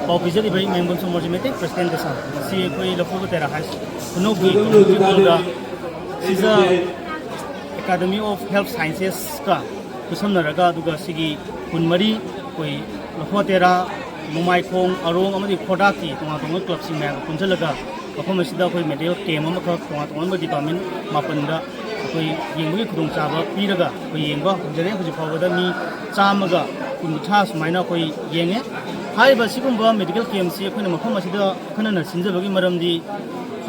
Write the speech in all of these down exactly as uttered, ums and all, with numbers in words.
ꯄꯥꯎ ꯄꯤꯖꯔꯤꯕ ꯑꯩ ꯃꯦꯝꯕꯝ ꯁꯣꯃꯣꯔꯖꯤ ꯃꯩꯇꯩ, ꯄ꯭ꯔꯁꯤꯗꯦꯟ ꯗꯦꯁꯥꯝ꯫ ꯉꯁꯤ ꯑꯩꯈꯣꯏ ꯂꯐꯨꯕ ꯇꯦꯔꯥ ꯍꯥꯏ ꯈꯨꯅꯧꯒꯤ community hallꯗ Shija Academy of Health Scienceꯀ ꯈꯨꯠꯁꯝꯅꯔꯒ, ꯑꯗꯨꯒ ꯁꯤꯒꯤ ꯈꯨꯟ ꯃꯔꯤ, ꯑꯩꯈꯣꯏ ꯂꯐꯨꯕ ꯇꯦꯔꯥ, ꯅꯣꯡꯃꯥꯏꯈꯣꯡ, ꯑꯔꯣꯡ ꯑꯃꯗꯤ ꯈꯣꯔꯗꯥꯛꯀꯤ ꯇꯣꯉꯥꯟ ꯇꯣꯉꯥꯟꯕ clubꯁꯤꯡ ꯃꯌꯥꯝꯒ ꯄꯨꯟꯁꯤꯜꯂꯒ ꯃꯐꯝ ꯑꯁꯤꯗ ꯑꯩꯈꯣꯏ medical camp ꯑꯃꯈꯛ ꯇꯣꯉꯥꯟ ꯇꯣꯉꯥꯟꯕ department ꯃꯥꯄꯟꯗ ꯑꯩꯈꯣꯏ ꯌꯦꯡꯕꯒꯤ ꯈꯨꯗꯣꯡꯆꯥꯕ ꯄꯤꯔꯒ ꯑꯩꯈꯣꯏ ꯌꯦꯡꯕ ꯍꯧꯖꯔꯦ꯫ ꯍꯧꯖꯤꯛ ꯐꯥꯎꯕꯗ ꯃꯤ ꯆꯥꯝꯃꯒ ꯀꯨꯟꯊ꯭ꯔꯥ ꯁꯨꯃꯥꯏꯅ ꯑꯩꯈꯣꯏ ꯌꯦꯡꯉꯦ꯫ ꯍꯥꯏꯔꯤꯕ ꯑꯁꯤꯒꯨꯝꯕ medical campꯁꯤ ꯑꯩꯈꯣꯏꯅ ꯃꯐꯝ ꯑꯁꯤꯗ ꯑꯈꯟꯅꯅ ꯁꯤꯟꯖꯕꯒꯤ ꯃꯔꯝꯗꯤ,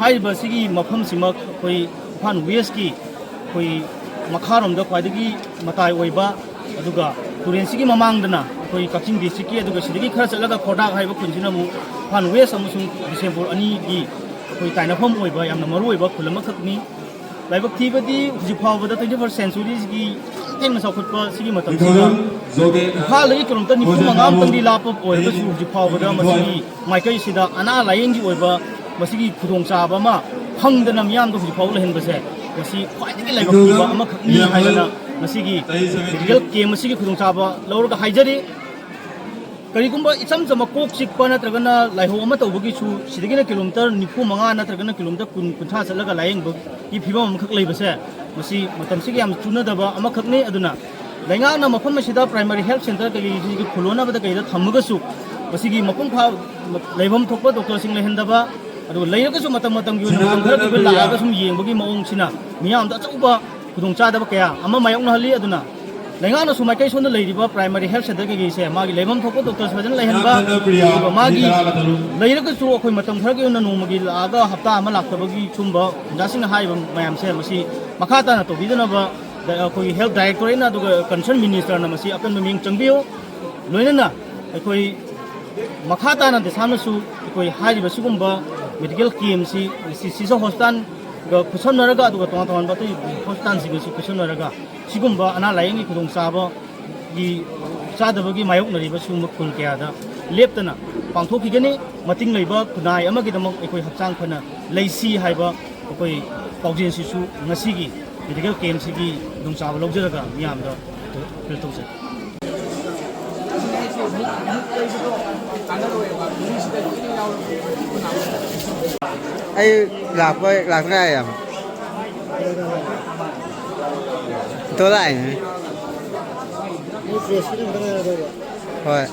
ꯍꯥꯏꯔꯤꯕ ꯑꯁꯤꯒꯤ ꯃꯐꯝꯁꯤꯃꯛ ꯑꯩꯈꯣꯏ ꯏꯝꯐꯥꯜ Westꯀꯤ ꯑꯩꯈꯣꯏ ꯃꯈꯥꯔꯣꯝꯗ ꯈ꯭ꯋꯥꯏꯗꯒꯤ ꯃꯇꯥꯏ ꯑꯣꯏꯕ, ꯑꯗꯨꯒ ꯇꯨꯔꯦꯟꯁꯤꯒꯤ ꯃꯃꯥꯡꯗꯅ ꯑꯩꯈꯣꯏ ꯀꯛꯆꯤꯡ districtꯀꯤ, ꯑꯗꯨꯒ ꯁꯤꯗꯒꯤ ꯈꯔ ꯆꯠꯂꯒ ꯈꯣꯔꯗꯥꯛ ꯍꯥꯏꯕ ꯈꯨꯟꯁꯤꯅ ꯑꯃꯨꯛ ꯏꯝꯐꯥꯜ West ꯑꯃꯁꯨꯡ ꯕꯤꯁꯦꯝꯄꯨꯔ ꯑꯅꯤꯒꯤ ꯑꯩꯈꯣꯏ ꯇꯥꯏꯅꯐꯝ ꯑꯣꯏꯕ ꯌꯥꯝꯅ ꯃꯔꯨ ꯑꯣꯏꯕ ꯈꯨꯜ ꯑꯃꯈꯛꯅꯤ꯫ ꯂꯥꯏꯕꯛ ꯊꯤꯕꯗꯤ ꯍꯧꯖꯤꯛ ꯐꯥꯎꯕꯗ twenty first centuryꯁꯤꯒꯤ ꯊꯦꯡꯅ ꯆꯥꯎꯈꯠꯄ ꯁꯤꯒꯤ ꯃꯇꯝꯁꯤꯗ ꯏꯝꯐꯥꯜꯗꯒꯤ ꯀꯤꯂꯣꯃꯤꯇꯔ ꯅꯤꯐꯨ ꯃꯉꯥ ꯑꯃꯇꯪꯗꯤ ꯂꯥꯞꯄ ꯑꯣꯏꯔꯒꯁꯨ, ꯍꯧꯖꯤꯛ ꯐꯥꯎꯕꯗ ꯃꯁꯤꯒꯤ ꯃꯥꯏꯀꯩꯁꯤꯗ ꯑꯅꯥ ꯂꯥꯏꯌꯦꯡꯒꯤ ꯑꯣꯏꯕ ꯃꯁꯤꯒꯤ ꯈꯨꯗꯣꯡꯆꯥꯕ ꯑꯃ ꯐꯪꯗꯅ ꯃꯤꯌꯥꯝꯗ ꯍꯧꯖꯤꯛ ꯐꯥꯎꯕ ꯂꯩꯍꯟꯕꯁꯦ, ꯃꯁꯤ ꯈ꯭ꯋꯥꯏꯗꯒꯤ ꯂꯥꯏꯕꯛ ꯊꯤꯕ ꯑꯃꯈꯛꯅꯤ ꯍꯥꯏꯗꯅ ꯃꯁꯤꯒꯤ medical camp ꯑꯁꯤꯒꯤ ꯈꯨꯗꯣꯡꯆꯥꯕ ꯂꯧꯔꯒ ꯍꯥꯏꯖꯔꯤ꯫ ꯀꯔꯤꯒꯨꯝꯕ ꯏꯆꯝ ꯆꯝꯕ ꯀꯣꯛ ꯆꯤꯛꯄ ꯅꯠꯇ꯭ꯔꯒꯅ ꯂꯥꯏꯍꯧ ꯑꯃ ꯇꯧꯕꯒꯤꯁꯨ ꯁꯤꯗꯒꯤꯅ ꯀꯤꯂꯣꯃꯤꯇꯔ ꯅꯤꯐꯨ ꯃꯉꯥ ꯅꯠꯇ꯭ꯔꯒꯅ ꯀꯤꯂꯣꯃꯤꯇꯔ ꯀꯨꯟ, ꯀꯨꯟꯊ꯭ꯔꯥ ꯆꯠꯂꯒ ꯂꯥꯏꯌꯦꯡꯕꯒꯤ ꯐꯤꯕꯝ ꯑꯃꯈꯛ ꯂꯩꯕꯁꯦ, ꯃꯁꯤ ꯃꯇꯝꯁꯤꯒ ꯌꯥꯝ ꯆꯨꯅꯗꯕ ꯑꯃꯈꯛꯅꯤ꯫ ꯑꯗꯨꯅ ꯂꯩꯉꯥꯛꯅ ꯃꯐꯝ ꯑꯁꯤꯗ primary health centre ꯀꯩꯀꯩꯁꯤꯒꯤ ꯈꯨꯜꯂꯣꯟꯅꯕꯗ ꯀꯩꯗ ꯊꯝꯃꯒꯁꯨ, ꯃꯁꯤꯒꯤ ꯃꯄꯨꯡ ꯐꯥ ꯂꯩꯐꯝ ꯊꯣꯛꯄ doctorꯁꯤꯡ ꯂꯩꯍꯟꯗꯕ, ꯑꯗꯨꯒ ꯂꯩꯔꯒꯁꯨ ꯃꯇꯝ ꯃꯇꯝꯒꯤ ꯑꯣꯏꯅ ꯃꯇꯝ ꯈꯔꯗ ꯑꯩꯈꯣꯏ ꯂꯥꯛꯑꯒ ꯁꯨꯝ ꯌꯦꯡꯕꯒꯤ ꯃꯑꯣꯡꯁꯤꯅ ꯃꯤꯌꯥꯝꯗ ꯑꯆꯧꯕ ꯈꯨꯗꯣꯡꯆꯥꯗꯕ ꯀꯌꯥ ꯑꯃ ꯃꯥꯌꯣꯛꯅꯍꯜꯂꯤ꯫ ꯑꯗꯨꯅ ꯂꯩꯉꯥꯛꯅꯁꯨ ꯃꯥꯏꯀꯩ ꯁꯣꯝꯗ ꯂꯩꯔꯤꯕ primary health centre ꯀꯩꯀꯩꯁꯦ ꯃꯥꯒꯤ ꯂꯩꯐꯝ ꯊꯣꯛꯄ doctor ꯐꯖꯅ ꯂꯩꯍꯟꯕ, ꯑꯗꯨꯒ ꯃꯥꯒꯤ ꯂꯩꯔꯒꯁꯨ ꯑꯩꯈꯣꯏ ꯃꯇꯝ ꯈꯔꯒꯤ ꯑꯣꯏꯅ ꯅꯣꯡꯃꯒꯤ ꯂꯥꯛꯑꯒ ꯍꯞꯇꯥ ꯑꯃ ꯂꯥꯛꯇꯕꯒꯤ ꯁꯨꯝꯕ ꯑꯣꯖꯥꯁꯤꯡꯅ ꯍꯥꯏꯔꯤꯕ ꯃꯌꯥꯝꯁꯦ, ꯃꯁꯤ ꯃꯈꯥ ꯇꯥꯅ ꯇꯧꯕꯤꯗꯅꯕ ꯑꯩꯈꯣꯏꯒꯤ health directorateꯅ ꯑꯗꯨꯒ concern ministerꯅ ꯃꯁꯤ ꯑꯀꯟꯕ ꯃꯤꯠꯌꯦꯡ ꯆꯪꯕꯤꯌꯨ꯫ ꯂꯣꯏꯅꯅ ꯑꯩꯈꯣꯏ ꯃꯈꯥ ꯇꯥꯅ ꯗꯦꯁꯥꯝꯅꯁꯨ ꯑꯩꯈꯣꯏ ꯍꯥꯏꯔꯤꯕ ꯁꯤꯒꯨꯝꯕ medical campꯁꯤ ꯁꯤ-, ꯁꯤꯖ hospitalꯒ ꯈꯨꯠꯁꯝꯅꯔꯒ, ꯑꯗꯨꯒ ꯇꯣꯉꯥꯟ ꯇꯣꯉꯥꯟꯕ ꯑꯇꯩ hospitalꯁꯤꯡꯒꯁꯨ ꯈꯨꯠꯁꯝꯅꯔꯒ ꯁꯤꯒꯨꯝꯕ ꯑꯅꯥ ꯂꯥꯏꯌꯦꯡꯒꯤ ꯈꯨꯗꯣꯡꯆꯥꯕꯒꯤ, ꯆꯥꯗꯕꯒꯤ ꯃꯥꯌꯣꯛꯅꯔꯤꯕ ꯁꯤꯒꯨꯝꯕ ꯈꯨꯜ ꯀꯌꯥꯗ ꯂꯦꯞꯇꯅ ꯄꯥꯡꯊꯣꯛꯈꯤꯒꯅꯤ꯫ ꯃꯇꯤꯡ ꯂꯩꯕ ꯈꯨꯟꯅꯥꯏ ꯑꯃꯒꯤꯗꯃꯛ ꯑꯩꯈꯣꯏ ꯍꯛꯆꯥꯡ ꯐꯅ ꯂꯩꯁꯤ ꯍꯥꯏꯕ ꯑꯩꯈꯣꯏ ꯄꯥꯎꯖꯦꯜꯁꯤꯁꯨ ꯉꯁꯤꯒꯤ medical campꯁꯤꯒꯤ ꯈꯨꯗꯣꯡꯆꯥꯕ ꯂꯧꯖꯔꯒ ꯃꯤꯌꯥꯝꯗ appeal ꯇꯧꯖꯔꯤ꯫ ꯑꯩ ꯂꯥꯛꯄ ꯂꯥꯛꯇ ꯉꯥꯏꯔꯤ ꯌꯥꯝ꯫ ꯏꯇꯣꯝ ꯂꯥꯛꯏꯅꯦ꯫ ꯍꯣꯏ꯫